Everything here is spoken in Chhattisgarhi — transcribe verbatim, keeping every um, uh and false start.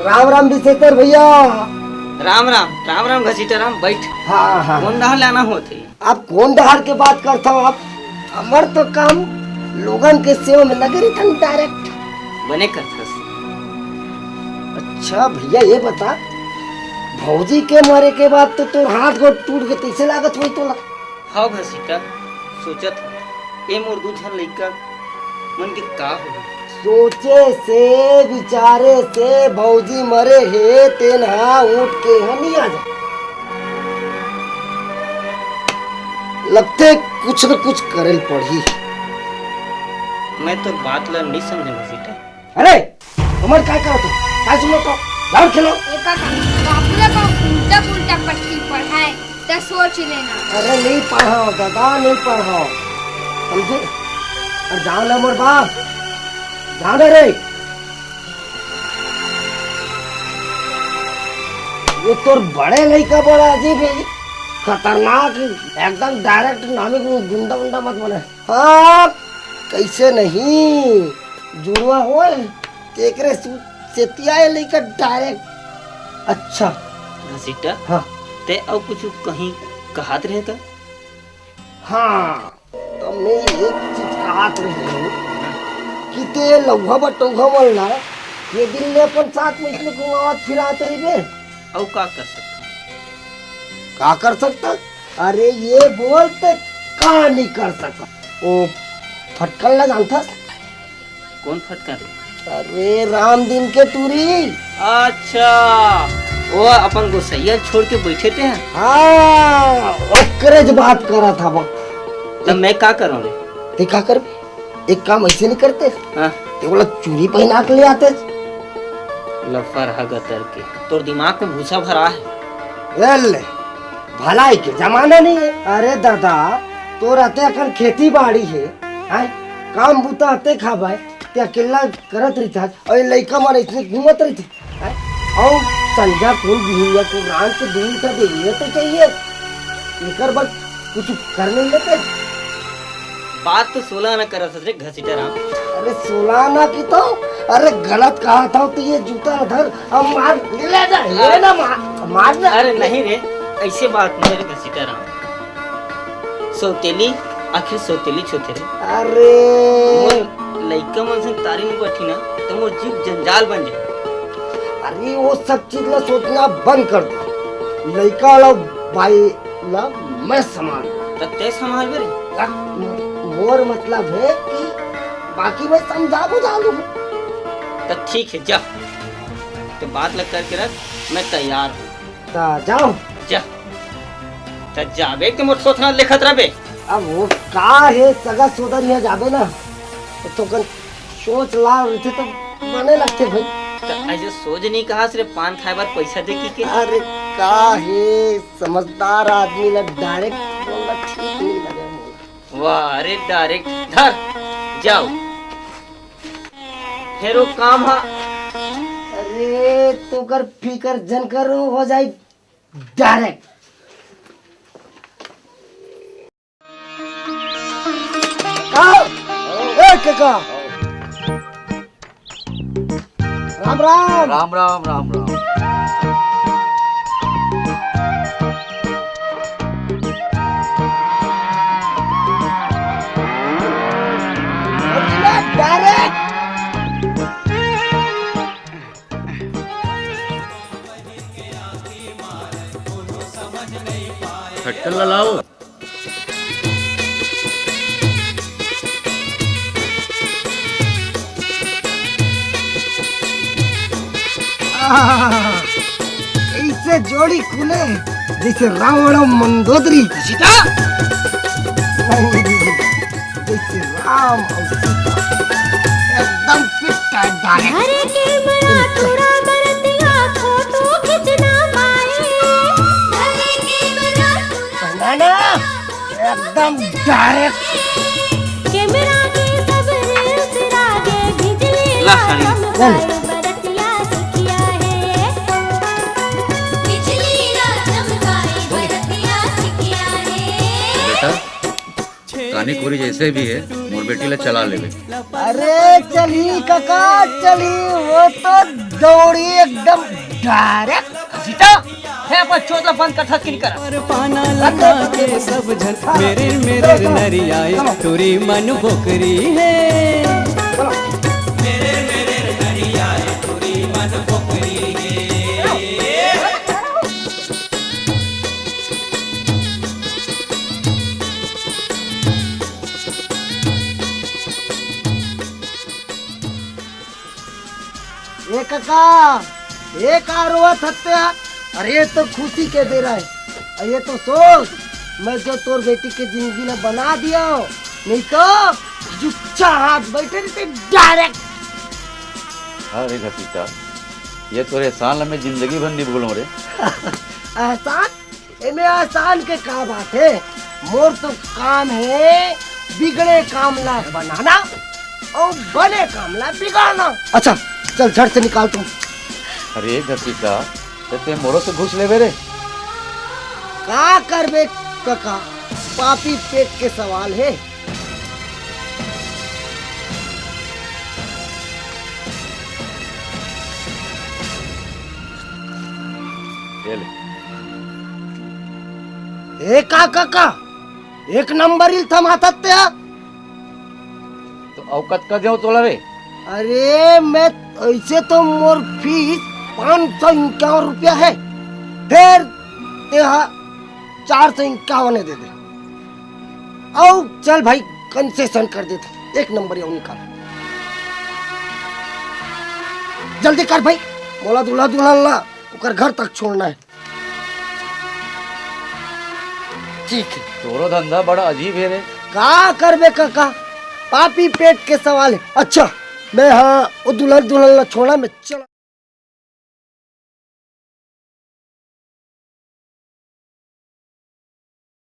राम राम विशेश्वर भैया। राम राम, राम राम घसीटा राम, बैठ। हाँ, हाँ। कोन डहर ले आना होत हे? आप कोन डहर के बात करत हव आप? हमर तो काम लोगन के सेवा में लगे रहिथन direct। बने करथस। अच्छा भैया, ये बता, भौजी के मरे के बाद तो तोर हाथ गोड़ टूट गे, तइसे लागत होही तोला? हव घसीटा, सोचत हव, ए मोर दू झन लइका मन के का होही? सोचे से, विचारे से भौजी मरे हे, तेन हा उठ के इहाँ नइ आ जा। लगथे कुछ न कुछ करे ल पड़ही। मैं तोर बात ल नइ समझेंव घसीटा। अरे, हमर काय करत हो? काय सुनत हो? जाओ खेलो। ए काका, बाबू ला का उल्टा पुल्टा पट्टी पढ़ाए, त सोच लेना। अरे, नइ पढ़ाव दादा, नइ पढ़ाव। समझे? अरे, जाओ ना मोर बाप, जाओ ना रे। ये तोर बड़े लइका बड़ा अजीब हे, खतरनाक, एकदम direct नामी गुंडा उंडा मत बने। हाँ, कइसे नहीं? जुड़वा होय, तेकरे सु-, सेतिया ए लइका direct। अच्छा। घसीटा, हाँ। ते अउ कुछ कहीं कहत रहे का? हाँ, त मैं एक चीज कहत रहे हूँ कि ते लउहा बटउहा मन ला ये दिन ले अपन साथ में इसने घुमावत फिरात रहिबे। अउ का कर सकता? का कर सकता? अरे ये बोल ते का नहीं कर सकता? ओ फटकन ला जानथस? कोन फटकन रे? अरे राम दिन के टूरी। अच्छा, वो अपन गोसैया छोड़ के बैठे ते हैं? हाँ, ओकरे ज बात करत हव। तब मैं का करूँ रे? ते का करबे? एक काम ऐसे नहीं करते? हाँ। ते बोला चूड़ी पहना के ले आते। लफर हा गतर के, तोर दिमाग में भूसा भरा है। ए ले, भलाई के जमाना नहीं है। अरे दादा, तोर अते अकन खेती बाड़ी है, हैं? काम बूता अते खाबे, ते अकेला करत रहिथस, अउ ये लइका मन अइसने घूमत रहिथे, हैं? अउ संझा कुन बिहनिया कुन रांध के दूध का देवे तो चाहिए, एकर बर कुछ कर नहीं लेते? बात तो सोला ना करत हस रे घसीटा राम। अरे सोला ना की तो, अरे गलत कहत हव तो ये जूता धर, अब मार, ले जा, ले ना मार, मार ना। अरे नहीं रे, ऐसे बात नहीं रे घसीटा राम। सौतेली, आखिर सौतेली छोटे रे। अरे। मोर लइका मन संग तारी नहीं बैठी ना, तो मोर जीव जंजाल बन जाए। अरे वो सब चीज ला सोचना बंद कर दे। लइका ला बाई ला मैं संभाल। त ते संभालबे रे? मोर मतलब है कि बाकी मैं समझा बुझा लूँ। त ठीक है, जा। तो बात लग करके रख, मैं तैयार हूँ। त जाओ। जा। त जाबे के मोर थोथना लेखत रहबे। अब वो का है, सगा सोदर यहाँ जाबे ना, तो थोकन सोच ला रहिथे तो बने लगथे भाई। त ऐसे सोच नहीं कहा, सिर्फ पान खाए बर पैसा दे की के? अरे का है, समझदार आदमी ला direct बोलना ठीक नहीं लगे मोला। वाह, अरे direct धर, जाओ। फेर वो काम हा। अरे, तोकर फिकर झन कर, हो जाई direct। का? ए, के का? राम, राम। राम, राम, राम, राम। Direct। खटकल ला लाओ। आह, ऐसे जोड़ी खुले जैसे रावण और मंदोदरी। सीता। जैसे राम और सीता। एकदम fit है direct। अरे कैमरा थोड़ा बरतिया फोटो खींचना पाए। अरे कैमरा थोड़ा ना, ना, एकदम direct। कैमरा के सब reels रागे बिजली ला साड़ी। चमकाए बरतिया सिखिया है। बिजली ला चमकाए बरतिया सिखिया है। बेटा, कानी कोरी जैसे भी है, मोर बेटी ला चला लेबे। अरे चली काका, चली, वो तो दौड़ी एकदम डायरेक्ट सीता। हे अपन चोदला बंद कर, थक नहीं कर। पर पाना लगा के सब झन मेरे मेरे नरियाए टूरी मन बोकरी है। ए काका, ए का रोवत हत्या? अरे, ये तो खुशी के बेरा है। अरे, ये तो सोच, मैं जो तोर बेटी के जिंदगी ला बना दिया हो, नहीं तो जुच्छा हाथ बैठे रहते डायरेक्ट। अरे घसीटा, ये तोरे एहसान ला मैं जिंदगी भर नहीं भूलूं रे। एहसान? एमे एहसान के का बात है? मोर तो काम है बिगड़े काम ला बनाना और बने काम ला बिगाड़ना। अच्छा, चल झट से निकाल तू। अरे घसीटा, ते, ते मोरो से घूस लेबे रे। का करबे कका, पापी पेट के सवाल है। ये ले। ए का काका, एक नंबर इल थमाथत ते हा। तो अउ कतका देव तोला रे? अरे, मैं ऐसे तो मोर फीस पाँच सौ इक्यावन रुपया है, फिर तेहा चार सौ इक्यावन दे दे। अउ चल भाई, कंसेशन कर देते, एक नंबर अउ निकाल। जल्दी कर भाई, मोला दूल्हा दुल्हन ला ओकर घर तक छोड़ना है। ठीक है। तोरो धंधा बड़ा अजीब है रे। का करबे काका, पापी पेट के सवाल है। अच्छा, मैं हाँ, वो दुल्हन दुल्हन ला छोड़ा, मैं चला।